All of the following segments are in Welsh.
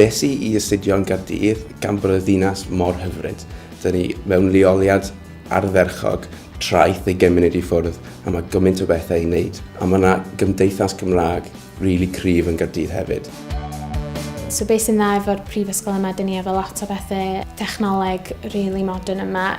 Des i i astudio yn Gaerdydd gan bod y ddinas mor hyfryd. Dyn ni mewn leoliad ardderchog, traeth neu gymuned i ffwrdd, a mae gymaint o bethau i wneud. A mae yna gymdeithas Gymraeg rili cryf yn Gaerdydd hefyd. So beth sy'n dda efo'r prifysgol yma, dyn ni efo lot o bethau technoleg really modern yma.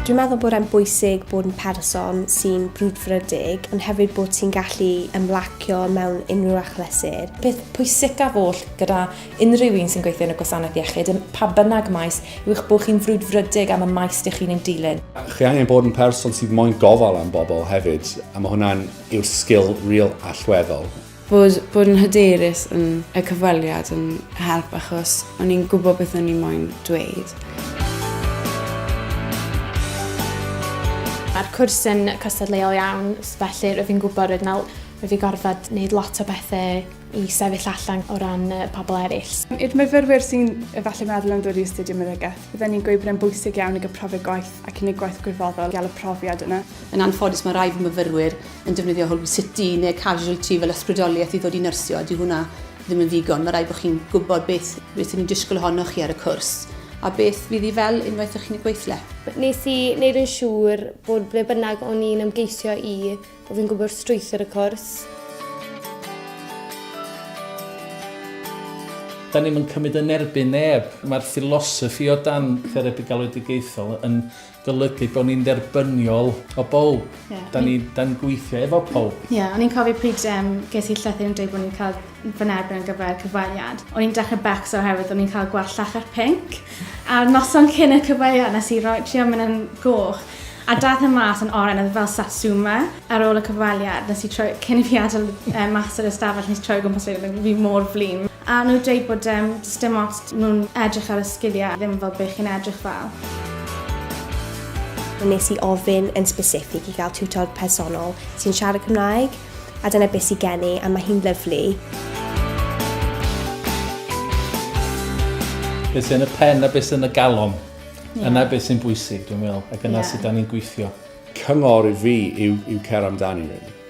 Dwi'n meddwl bod e'n bwysig bod yn person sy'n brwdfrydig, ond hefyd bod ti'n gallu ymlacio mewn unrhyw achlysur. Peth pwysicaf oll gyda unrhyw un sy'n gweithio yn y gwasanaeth iechyd, ym pa bynnag maes, yw eich bod chi'n frwdfrydig am y maes dych chi'n ei dilyn. Chi angen bod yn person sydd moyn gofal am bobl hefyd, a mae hwnna'n yw'r sgil real allweddol. Bod, bod yn hyderus yn y cyfweliad yn help achos o'n i'n gwybod beth o'n i moyn dweud. Mae'r cwrs yn cystadleuol iawn, felly rwyf fi'n gwybod rwyf rwyf fi gorfod wneud lot o bethau i sefyll allan o ran pobl eraill. I'r myfyrwyr sy'n efallai meddwl am ddod i astudio meddygaeth, bydden ni'n gweud bod e'n bwysig iawn i gael profiad gwaith ac i wneud gwaith gwirfoddol i gael y profiad yna. Yn anffodus mae rai fy myfyrwyr yn defnyddio Holby City neu Casualty fel ysbrydoliaeth i ddod i nyrsio a dyw hwnna ddim yn ddigon. Mae rhaid bod chi'n gwybod beth, beth ni'n disgwyl ohonoch chi ar y cwrs a beth fydd hi fel unwaith ych chi'n y gweithle. Nes i wneud yn siŵr bod ble bynnag o'n i'n ymgeisio i, bod fi'n gwybod strwythur y cwrs. Da ni'm yn cymryd yn erbyn neb. Mae'r philosophy o dan therapi galwedigaethol yn golygu bod ni'n dderbyniol o bawb. Yeah. Da ni'n da ni gweithio efo pawb. Ie, yeah, o'n i'n cofio pryd um, ges i llythyr yn dweud bod ni'n cael fy nerbyn ar gyfer cyfweliad. O'n i'n dechrau becso oherwydd o'n i'n cael gwallt llachar pink. A'r noson cyn y cyfweliad nes i roi trio mynd yn goch. A dath e mas yn oren, oedd e fel satsuma. Ar ôl y cyfweliad, nes i troi, cyn i fi adael um, mas o'r ystafell, nes i troi o gwmpas a dweud, fi mor flin. A nhw dweud bod um, dim ots, nhw'n edrych ar y sgiliau, ddim fel be chi'n edrych fel. Nes i ofyn yn specific i gael tiwtor personol sy'n siarad Cymraeg, a dyna beth sy'n gen i, a mae hi'n lyfli. Beth sy'n y pen a beth sy'n y galon. Yeah. Yna beth sy'n bwysig, dwi'n meddwl, ac yna yeah. sydd da ni'n gweithio. Cyngor i fi yw, yw cer amdani, really.